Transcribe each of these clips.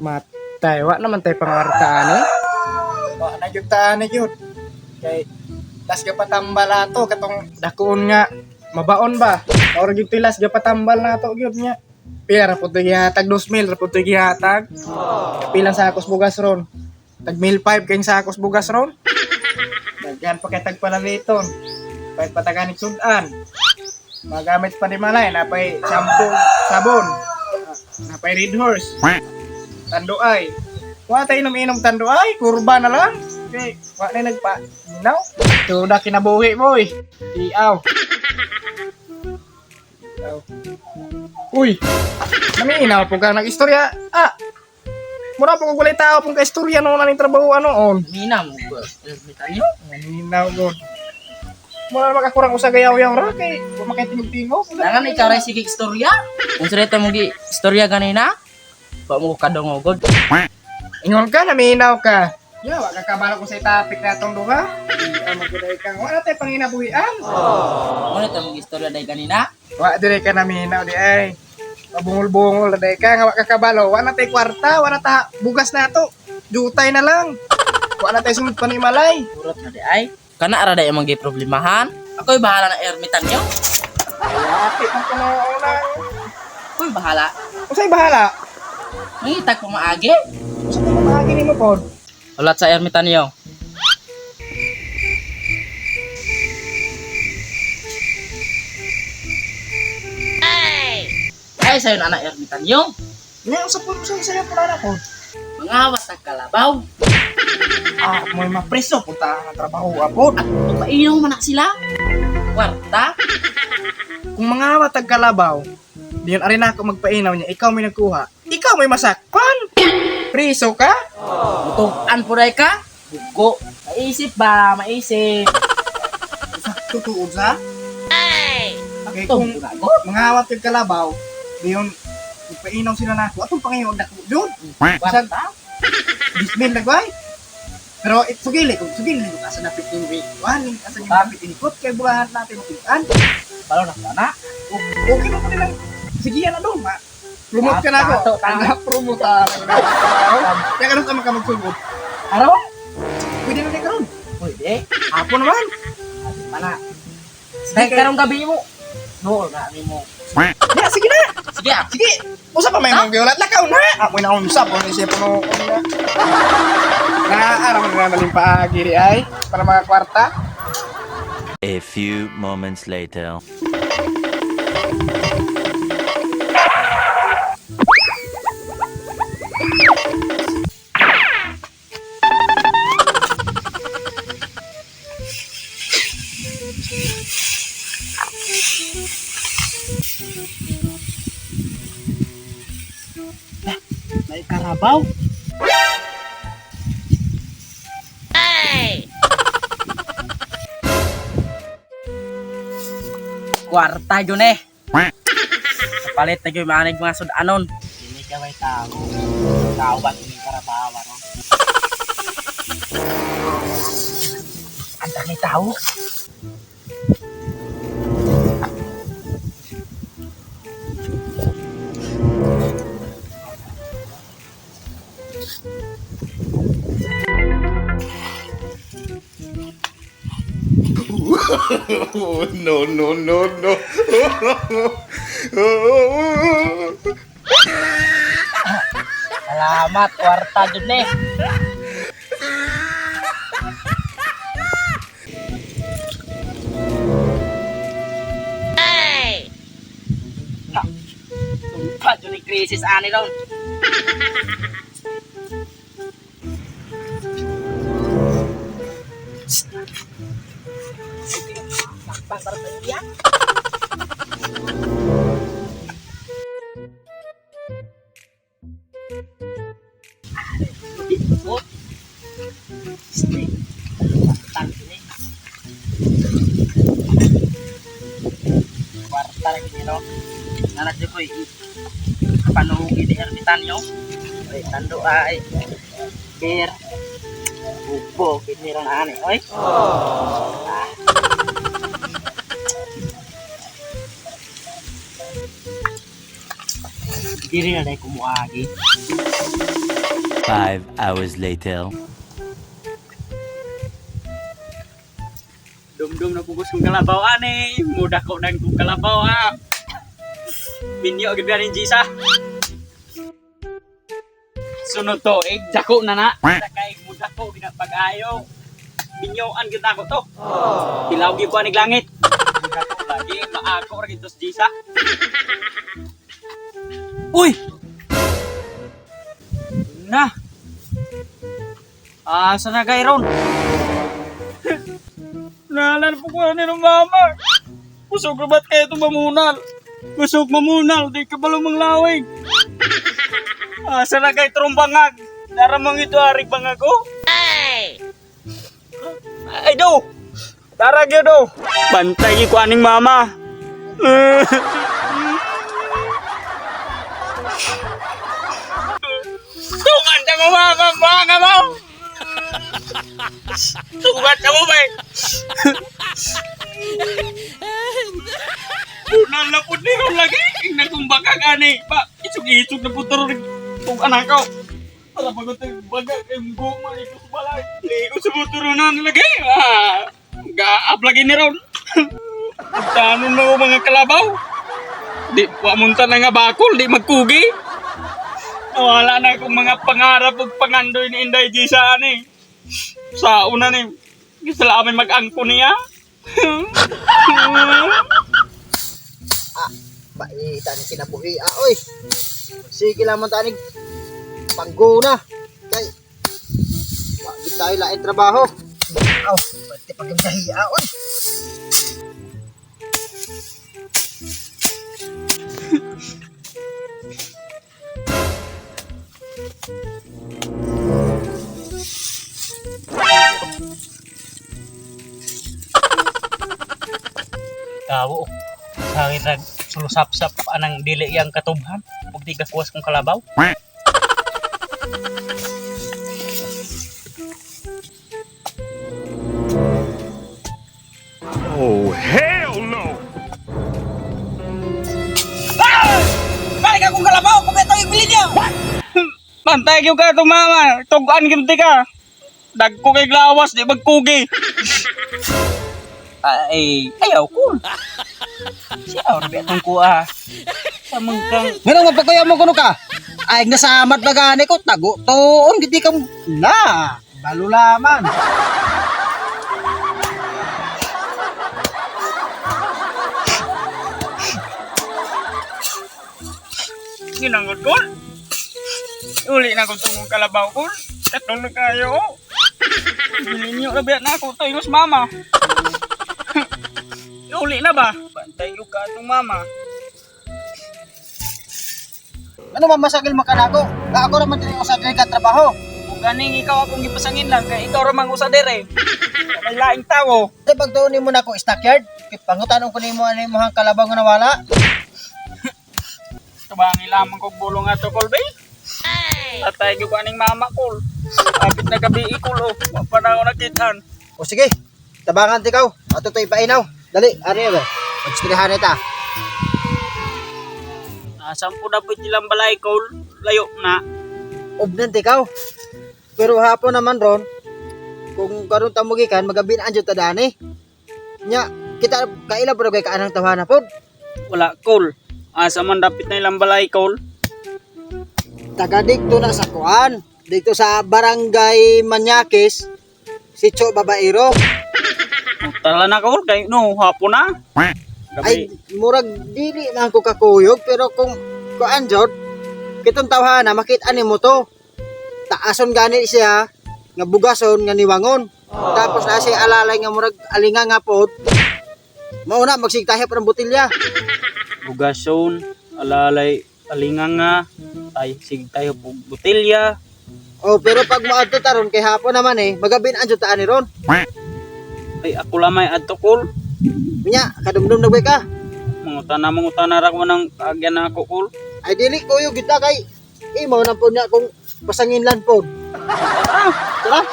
Matay, wa naman tayo pangartaan eh. Wa na gyud ta ani gyud. Kay las gapatambal ato katong dakuon nga mabaon ba. Or gyud tilas gapatambal na ato gyud nya. Pila ra pud to gihatag? 2,000 ra pud to gihatag. Pila sakos bugas ron? Tag 1,500 kayong sakos bugas ron. Daghan pa kay tag palaliton. Pahit pataganig sudan. Magamit pa ni Malay, napay shampoo, sabon. Napay Red Horse. Tanduay. Wa tayo inom-inom tanduay, kurba na lang. Okay, wa na nagpa. No? Tuda kinabuhi boy. Iaw. Iaw. Uy. Naminaw po ka nag-istorya. Ah. Mura po kung walay tao pong ka-istorya noon aning trabaho ano on. Mina mo ba? Ermitanyo? Naminaw god. Mura naman kakurang usa gayaw-yaw ra kay wa makaitingog-tingog. Dangan ikaw rin sige istorya. Kung sila mo gi istorya ganina, ba mo kadungogod. Ingon ka, naminaw ka. Ya, wa ka kabalo kung sa topic na atong duha. Di mo gud kang wala tay panginabuhian. Mo na mo istorya day ganina. Wa dire ka naminaw di ay. Pabungol-bungol na day ka nga wa ka kabalo. Wa na tay kwarta, wa na ta bugas na ato. Jutay na lang. Wa na tay sunod panimalay. Urot na di ay. Kana ra day among gi problemahan. Ako'y bahala na ermitanyo. Ati man kuno unang. Ako'y bahala. Usay bahala? Mangitag ko maagi. Usa pa maagi nimo pod? Ulat sa ermitanyo. Ay, sa'yo na anak ermitanyo. Nya usa pod usay saya pud ana pod. Mangawat ang kalabaw. Ah, mo'y mapreso punta ang trabaho apod. At painom man na sila. Kwarta. Kung mga matag kalabaw, diyon ari na ako magpainaw niya, ikaw may nagkuha. Ikaw may masakpan. Priso ka? Mutugan po rin ka. Bugo. Maisip ba? Maisip. Totoo sa? Okay, Tug kung na ko. mga watag kalabaw, diyon magpainaw sila na ako. Atong pangayon dako yun. Kwarta. Dismil nagway. Pero it sugili kung sugili ko asa napit ning wan asa ning napit inikot kay buhahan natin tuan. Balo na ko na. Okay mo nilang sige yan ano ma. Promote ka na ako. Tato, tato. Promote ka na ako. Kaya karon ka man ka magsugod. Araw? Pwede na karon. Pwede. Apo naman. Mana. Sige, Dahil karong gabi mo. No, na mo. Ya, sige na. Sige ah. Sige. Usa pa may mong giulat lakaw na. Amoy na unsa po ni siya puno na. Naaraw na naman yung paagi ri ay para mga kwarta. A few moments later. May karabaw. Kwarta yun eh. Kapalit na yun, maanig mga sudanon. Hindi ka may tao. Tao ba yung karabaw? Ano? Ang dami tao. No, no, no, no. Salamat, kwarta yun eh. Ha, tumpa yun ni crisis ani ron. Sakpa para sa iya. Oh. Sige. Kwarta gini. Kwarta lagi ni no. Nanak ko eh. Panugi di ermitanyo. Oy, tando ay. Bir. Ubo kini ron ani oy. Ah. Diri na dahil kumuagi. 5 hours later. Dumdum na pugos kong kalabaw ani. Muda ko nang kong kalabaw ha. Minyo gid ni Jisa. Sunod to, eh, dako na na. Kay muda ko ginapag-ayo. Minyoan gid ako to. Hilaw gyud ko anig langit. Muda ko lagi maako ra gid to sa Jisa. Uy! Na. Ah, sa na ron? Nalan po ko ni ng mama. Busog na ba't kayo itong mamunal? Busog mamunal, di ka pala manglawig. Asa na kay trombangag? Naramang ito arig bangag ko. Ay! Ay do! Tara gyud do. Bantay ko aning mama. Tungan ta mo mama, banga mo. Tungan ta mo bay. Unang na po ni Ron lagi. Tingnan kong baka gani. Pa, isog-isog na po taro rin. Kung anak ko. Para pag ito yung baga, yung guma, ito sa balay. Ligo sa buturunan lagi. Ah, gaap lagi ni Ron. Tanon mo mga kalabaw. Di, wa munta na nga bakol, di magkugi. Wala na akong mga pangarap ug pangandoy ni Inday Gisa ani. Sa una ni, gusto lang amin mag-angko niya. Baita ni kinabuhi ah oy. Sige lamang tanig pangguna kay wa gid tayo lain trabaho. Aw, pati pag ah oy. Tawo. Sangit nag sulusap-sap anang dili yang katubhan ug di gakuwas kong kalabaw. Oh, hell no! Ah! Balik akong kalabaw, kumpleto yung bilin niya. Bantay gyud ka itong mama, tugan gyud ka. Dagko kay glawas, di magkugi. Ay, ayaw ko. Siya, rabi atong kuha. Sa mangkang Ngano mapagkuya mo kuno ka? Ay nasamad ba gani ko tago tuon gid ka na. Balulaman. Ginangod ko. Uli na ko tungong kalabaw ko. Tatlo na kayo. Bilin niyo na na ako tayo sa mama. Uli na ba? Bantay yung ka atong mama. Ano man masagil makanako? Nga ako raman diri usa diri ka trabaho. Kung ganing ikaw akong gipasangin lang, kay ikaw ramang usa dere. May laing tawo. Di pagtuon nimo nako stockyard, kay pangutanon ko nimo ano imong kalabaw nga nawala. Tubangi lamang kog bulong ato kol bay. Tatay ko aning mama kol. Kapit na gabi ikol oh. Wa pa na ako nakitaan. O sige, tabangan ti kaw. Ato to ipainaw. Dali, ari ba? Pagstirihan ta. Sampu na po ilang balay kol. Layo na. Ubnan ti kaw. Pero hapon naman ron, kung karon ta mo gikan, magabi na anjo ta dani. Nya, kita kaila pero kay kaanang tawhana pod. Wala kol. Asa man dapit na ilang balay kol. Taga dikto na sa kuan. Dito sa Barangay Manyakis, si Cho Babairo. Tala na kol kay no hapon na. Gabi. Ay, murag dili man ko kakuyog pero kung kuan jod, kitong tawhana makita nimo to. Taason gani siya nga bugason nga niwangon. Tapos na siya alalay nga murag alinga nga pod. Mao na magsigtahi pa ng botelya. Bugason, alalay, alinganga, tay sig tayo botelya. Oh, pero pag moadto taron kay hapon naman eh, magabin anjo taan ni ron. Ay ako lamay adto kol. Unya, kadumdum na ka. Mangutana ra ko nang kaagyan na ako kol. Ay dili kuyog kita kay imo na po niya kung pasangin lan pod. Tara.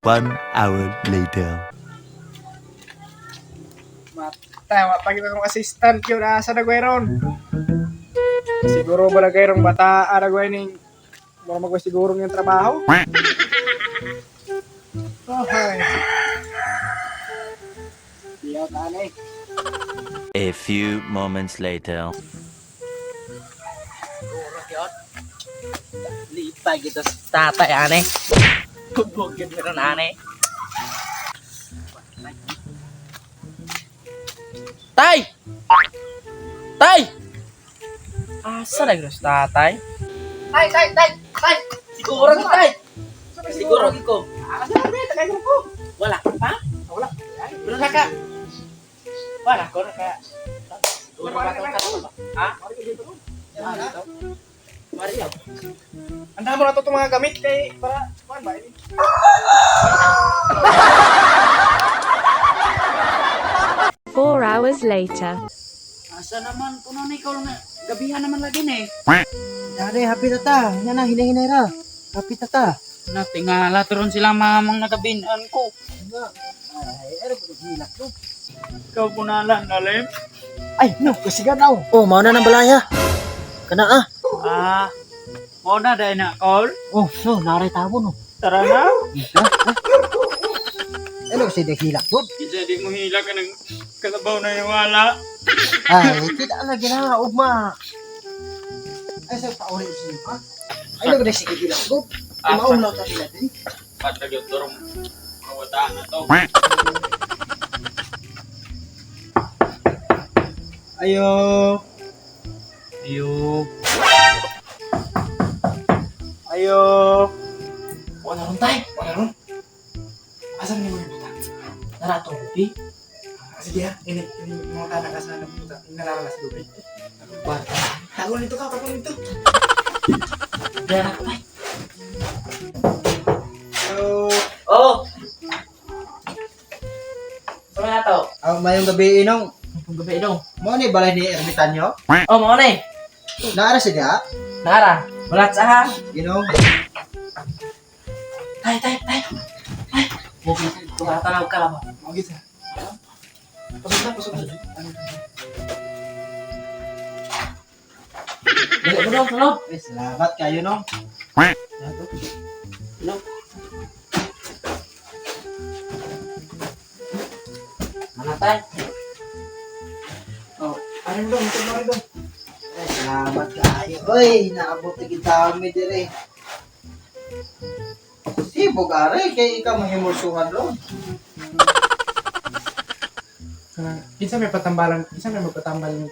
1 hour later. Matay, wa pa kita akong assistant yun. Asa na ron. Sige Siguro ba na kayong bata aragway ning mura magwa siguro ng trabaho. Okay. Diyaw ta na eh. A few moments later. Lipay gitu sa tatay ane. Kubog yun meron ane. Tay! Tay! Asa na yun sa tatay? Tay, tay, tay, tay! Siguro ko, tay! Siguro ko. Asa na ba? Tagay ko. Wala pa? Wala. Wala na ka. Wala ko na ka. Siguro ba itong ka? Ha? Mario. Anda mo na to itong mga gamit kay para kuan ba ini. 4 hours later. Asa naman kuno ni ikaw nga gabihan naman lagi ni. Dali, happy na ta. Nga na, hinahinay ra. Happy na ta. Natingala turon sila mamang nagabinan ko. Nga. Ay, ano ba hilak no? Ikaw punalan, nalim. Ay, no, kasigan aw. Oh, mao na ng balaya. Kana ah. Ah, mo na dahil na call. Oh, no, naray tabo no. Tara na. Ano kasi naghilak po? Kinsa di mo hila ka ng kalabaw na nawala. Ay, kita lagi na, ugma. Ay, sa pauli siya ha? Ay, no, kasi hilak po. Maulaw ta sila din. Patag yung turong kawataan na to. Ayo. Ayo. Ayo. Wala ron tay. Wala ron. Asa man nimo yung buta? Narato rubi. Ah, sige ha. Ini ini mga kana ka sa buta. Nalala sa lubid. Barta. Tago nito ka, tago nito. Dara ko tay. Ayo. Oh. Sama na to. Ah, mayong gabi inong. Kung gabi dong. Mo ni balay ni Ermitanyo? Oh, mo na eh. Naara siya? Nara. Wala sa ha. Ginong. Tay, tay, tay. Tay. Bukod ka tanaw ka lang. Mao gid sa. Pasok na, pasok na. Ano? Dali mo dong, tulog. Eh, salamat kayo nong. Tulog. Mana tay? Oh, ano dong? Ito ba dong? Eh, salamat kayo. Oy, naabot na kita kami dire. Sibog are kay ikaw mahimulsuhan ron. Kanang kinsa may patambalan, kinsa may magpatambal nimo?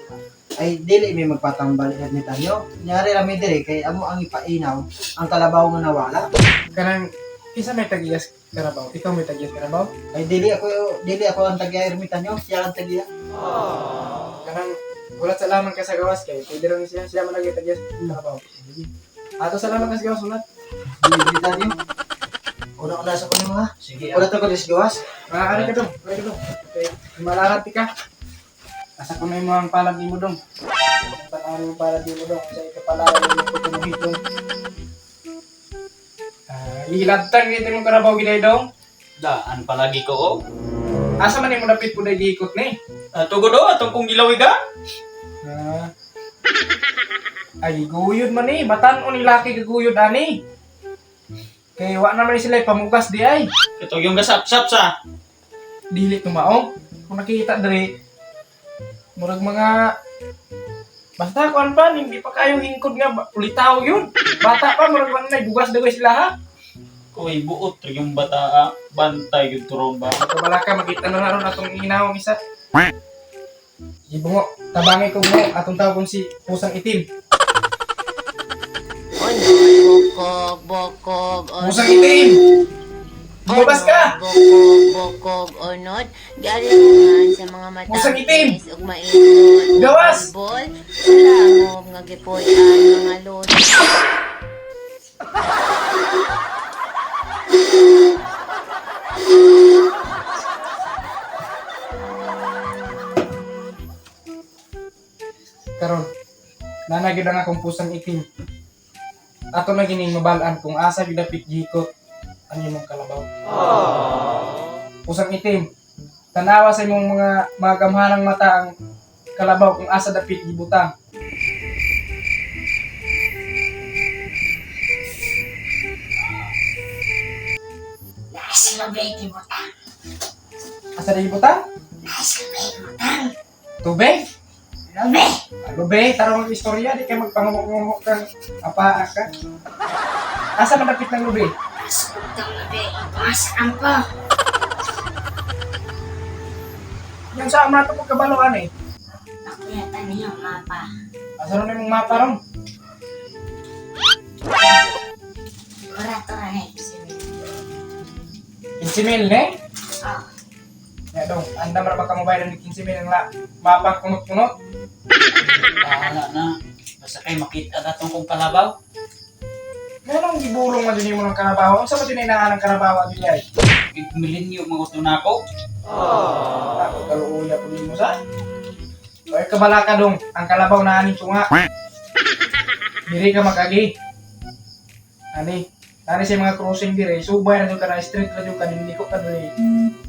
Ay dili may magpatambal Ermitanyo. Nyari ra mi dire kay amo ang ipainaw ang kalabaw nga nawala. Kanang kinsa may tagiyas Karabaw? Ikaw may tagiyas Karabaw? Ay dili ako ang taga Ermitanyo, siya ang tagiya. Kanang wala sa laman ka sa gawas kay pwede rin siya siya man lagi tagiyas Karabaw. Ato sa laman ka sa gawas ulat. Dili Ermitanyo. Una-una sa kuno ha. Sige. Wala to ko gawas. Maaari ka dong, maaari ka dong. Okay, malarati ka. Asa ko na yung mga palad ni mo dong. Tanawin mo palad ni mo dong. Sa ikapalaran mo yung putumuhit dong. Ah, iladtang gito yung karabaw ginay dong. Daan palagi ko, oh. Asa man yung dapit po na giikot ni? Tugod, oh, atong kong gilawig, ah. Ah. Ay, guyod man eh. Batan o ni laki gaguyod ani. Kay wa naman ni sila pamugas di ay. Ito yung gasap-sap sa. Dili tumaong. Kung nakita diri, murag mga basta kuan pa hindi pa kayo hingkod nga ulitaw yun. Bata pa murag wala na bugas dagoy sila ha. Kuy, buot yung bata, ah. Bantay yung turong ba. Kabala ka makita na naron atong inawang isa. Ibungo, tabangi ko mo atong tawgon si Pusang Itim. Bokog, bokog, Pusang Itim. Lumabas ka! Bokog, bokog, onod. Galingan sa mga mata. Pusang itim! Ug maingon. Gawas! Bol, sa langob nga gipuy-an mga loto. Karon, nana gyud ang akong pusang itim. Ato na gining mabalaan kung asa gyud dapit gikot ang imong kalabaw. Pusang itim, tanawa sa imong mga mga gamhanang mata ang kalabaw kung asa dapit gibutang. Lubay gibutang. Asa na ibutang? Ay, lubay butang. Tubig? Lubay. Lube, tarong ang istorya, di kay magpangumok-ngumok kang apaa ka. Asa man dapit ng lube? Mas butang lubay. Mas ampo. Yung sa ama ito pagkabaluan eh. Pakuyatan niyo mapa. Asa ron yung mapa ron? Ora to ra na 15 mil, ne? Oh, Ya dong, anda mara baka mobayad ng 15 mil ang la mapang kunot-kunot. Bahala na. Basta kay makita na tong kong kalabaw. Ganong gibulong man din mo ng karabaw. Unsa ba dinay ng karabaw agi ay? Milenyo mga gusto na ako. Ako kaluoya po nimo sa. Oy kabala ka dong, ang kalabaw na ani tunga. Diri ka magagi. Ani, ani sa mga crossing dire, subay na jud ka na street na jud ka dinliko ka diri.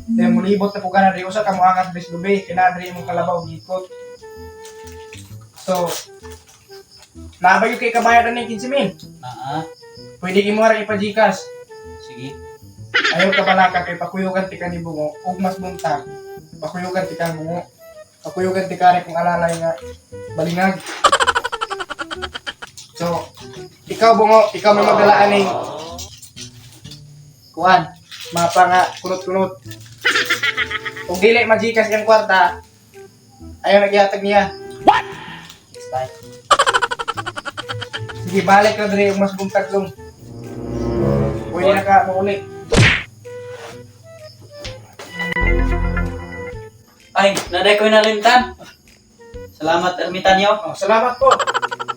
Dahil mulibot na po ka na diri usa ka moangat bis lubi, kina diri imong kalabaw gikot. So, nabay kay kabayad ani 15 mil. Naa. Pwede imo ra ipa-GCash. Sige. Ayaw ka balaka kay pakuyugan ti ka ni bungo ug mas buntag. Pakuyugan ti ka bungo. Pakuyugan ti ka rin kung alalay nga balingag. So, ikaw bungo, ikaw may magalaan ning kuan, mapa nga kunot-kunot. Kung dili magikas iyang kwarta, ayaw nagyatag niya. What? Next time. Sige, balik ka diri ug mas buntag dong. Pwede na ka mauli. Ay, naday ko nalimtan. Salamat, Ermitanyo. Oh, salamat po.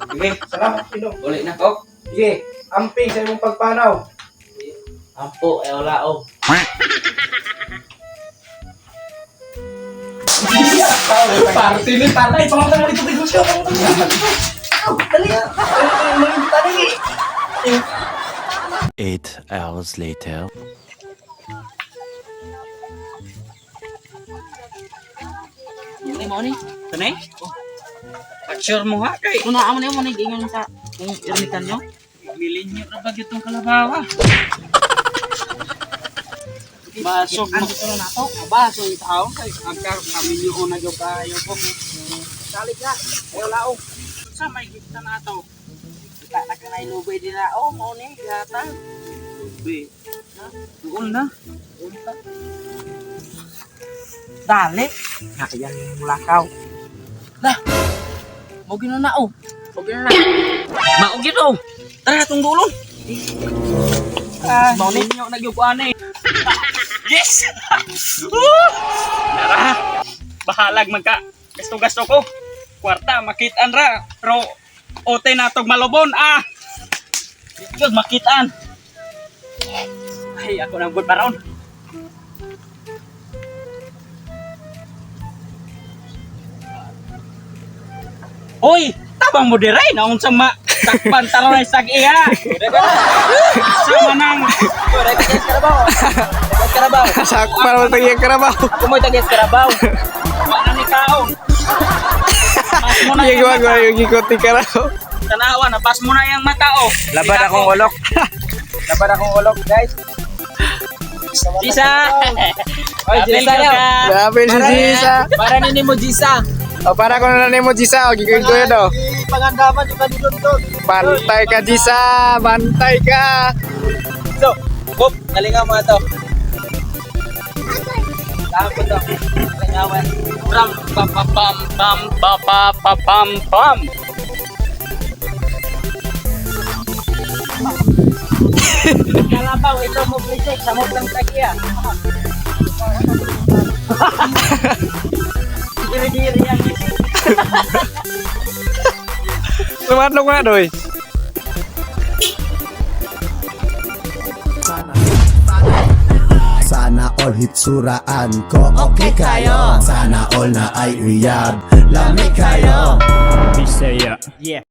Sige, Salamat, Pino. uli na ko. Sige, amping sa imong pagpanaw. Ampo, ay wala oh. Parte ni tanay, pangutan mo dito negosyo, pangutan mo dito. Dali. Dali. 8 hours later. Muni mo ni. Tanay? Picture mo ha kay. Una amo na mo ni gingon sa kung ermitanyo. Milenyo na ba itong kalabaw ah. Basog mo. Ano to na to? Baso yung tao. Kay agkar kami niyo na gyud kayo po. Salig na. Ay wala oh. Sa may kita na ato. Kita na kanay lubay din na oh mo ni gata. Be. Duol na. Dali. Nakayan yung lakaw. Lah. Mo gino na oh. Mo gino na. Mao gyud oh. Tara tong dulon. Ah, Mao ninyo na gyud ani. Yes. Woo! Tara. Bahalag man ka. Gasto-gasto ko. Kwarta makitaan ra. Pero ote na tog malobon ah. Diyos makitaan. Ay, ako nang good paraon. Hoy, tabang mo diray na unsa ma takpan taron ay sag iya. Sa manang Karabaw. Karabaw. Sakpan mo tagiyang karabaw. Ako mo tagis karabaw. wala ni kaon. Pas mo na Yung yung mata. gawa yung ikot ni karabaw. Tanawa na pas mo na yung mata oh. Laban akong ulok. Laban akong ulok, guys. Jisa. Oy, Jisa Apel yaw. ka. Grabe si Jisa. Para nini mo Jisa. O para ko na nimo Jisa, o gigawin ko yun, o. Pangandaman di ba dito to? Bantay ka Jisa, bantay ka. So, Kop, kalinga mo to. Tapos to. Kalingawan. Ram pam pam pam pam pa pa pa pam pam. Kalabaw, ito mo present sa mo lang tagiya. Diri-diri yan. Sumadlong nga doy. Sana all hitsuraan ko okay kayo. Sana all na ay uyab, lami kayo. Bisaya. Yeah.